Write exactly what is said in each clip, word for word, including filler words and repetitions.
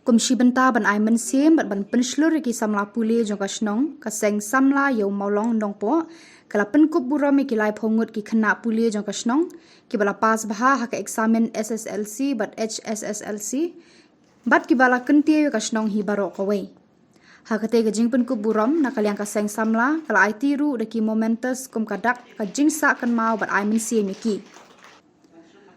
Kum shi bynta ban ai mynsiem bad ban pynshlur ïa ki samla pule jong ka shnong, ka Seng Samla Ïew Mawlong Nongpoh ka la pynkup burom ïa ki laiphew ngut ki khynnah pule jong ka shnong kiba la pass bha ha ka eksamin S S L C bad H S S L C bad kiba la kyntiew ïa ka shnong hi baroh kawei. Ha katei ka jingpynkup burom na ka liang ka Seng Samla ka la aiti ruh da ki mementos kum ka dak ka jingsah kynmaw bad ai mynsiem ïa ki.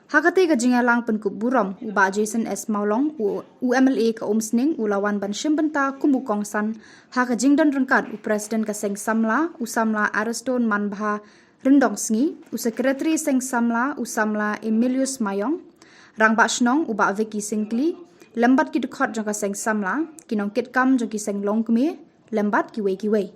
Ha katei ka jingïalang pynkup burom, u Bah Jason S Mawlong, u, u M L A ka Umsning, u la wan ban shim bynta kum u kongsan ha ka jingdon ryngkat u President ka Seng Samla, u Samla Ariston Manbha Ryndongsngi, u Secretary Seng Samla, u Samla Emilius Mayong, Rangbah Shnong u Bah Vicky Syngkli, lem bad ki dkhot jong ka Seng Samla, ki nongkitkam jong ki seng longkmie, lem bad kiwei kiwei.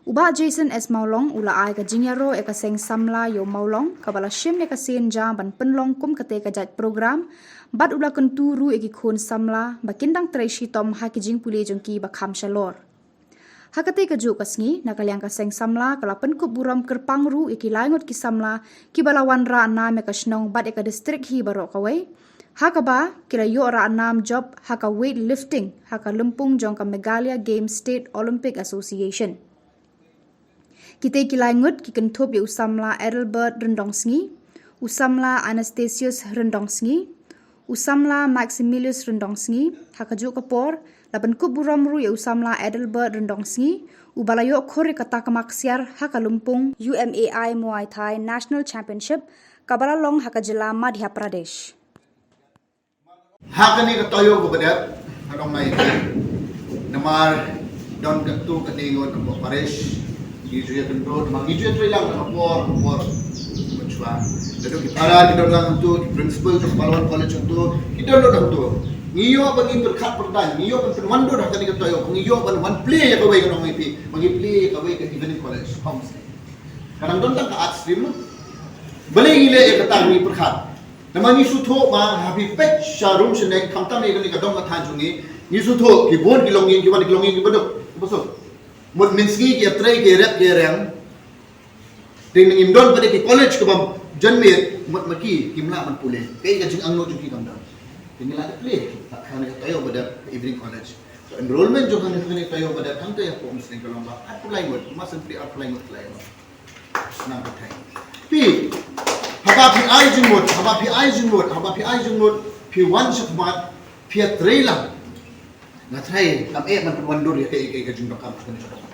U Bah Jason S Mawlong u la ai ka jingïaroh ïa ka Seng Samla Ïew Mawlong kaba la shim ïa ka sien ja ban pynlong kum katei ka jait program, bad u la kyntu ruh ïa ki khun samla ba kin dang trei shitom ha ki jingpule jong ki ba kham shalor. Ha katei kajuh ka sngi, na ka liang ka Seng Samla ka la pynkup burom kyrpang ruh ïa ki lai ngut ki samla kiba la wanrah nam ïa ka shnong bad ïa ka district hi baroh kawei, ha kaba ki la ïoh rah nam jop ha ka weight lifting ha ka lympung jong ka Meghalaya Games State Olympic Association. Kitei ki lai ngut ki kynthup ïa u Samla Adelbert Ryndongsngi, u Samla Anastasius Ryndongsngi, u Samla Maximilius Ryndongsngi. Ha kajuh ka por, la pynkup burom ruh ïa u Samla Adelbert Ryndongsngi uba la ïoh khur ïa ka takma ksiar ha ka lympung U M A I Muay Thai National Championship kaba la long ha ka jylla Madhya Pradesh. Ha kane ka taïew kaba dep, nga ong nai, namar don katto katne ngut na parish, ngi ju ïakynduh, namar ngi ju ïatreilang na ka por ka por mynshwa. Naduh ki para ki don lang hangto, ki principal jong Palwan College hangto, ki don lang hangto. Ngi ïoh ba ngi pyrkhat pyrdan, ngi ïoh ban pynwandur ha kane ka taïew, ngi ïoh ban wan plie ïa kawei, nga ong ïa phi, ba ngi plie ïa kawei ka evening college, homestay. Ka dang don tang ka art stream. Balei ngi leh ïa kata, ngi pyrkhat? Namar ngi sngewthuh ba ha phi peit sha rum sha neng, khamtam ïa kane ka dong ka thaiñ jong ngi, ngi sngewthuh ki bun ki longïing, ki wan ki longïing kiba duk, kiba suk. Mut mynsngi ki ïatrei ki ïarep ki ïareng. Te ngim don pat de ki college kaba jan miet, mut ma ki kim lah ban pule. Kaei ka jingangnud jong ki kam don. Te ngi la dep plie ha kane ka taïew ba dep, evening college. So enrollment jong kane ka taïew ba dep, hangta ïa ka Umsning ka long ba arphew lai ngut, ma sngewthuh arphew lai ngut, lai ngut. Nang ka thai. Phi, haba phi ai jingmut, haba phi ai jingmut, haba phi ai jingmut, phi wan shakhmat, phi ïatreilang. Nga trai, kam eh ban pynwandur ïa kaei kaei ka jingdonkam ka jingdonkam.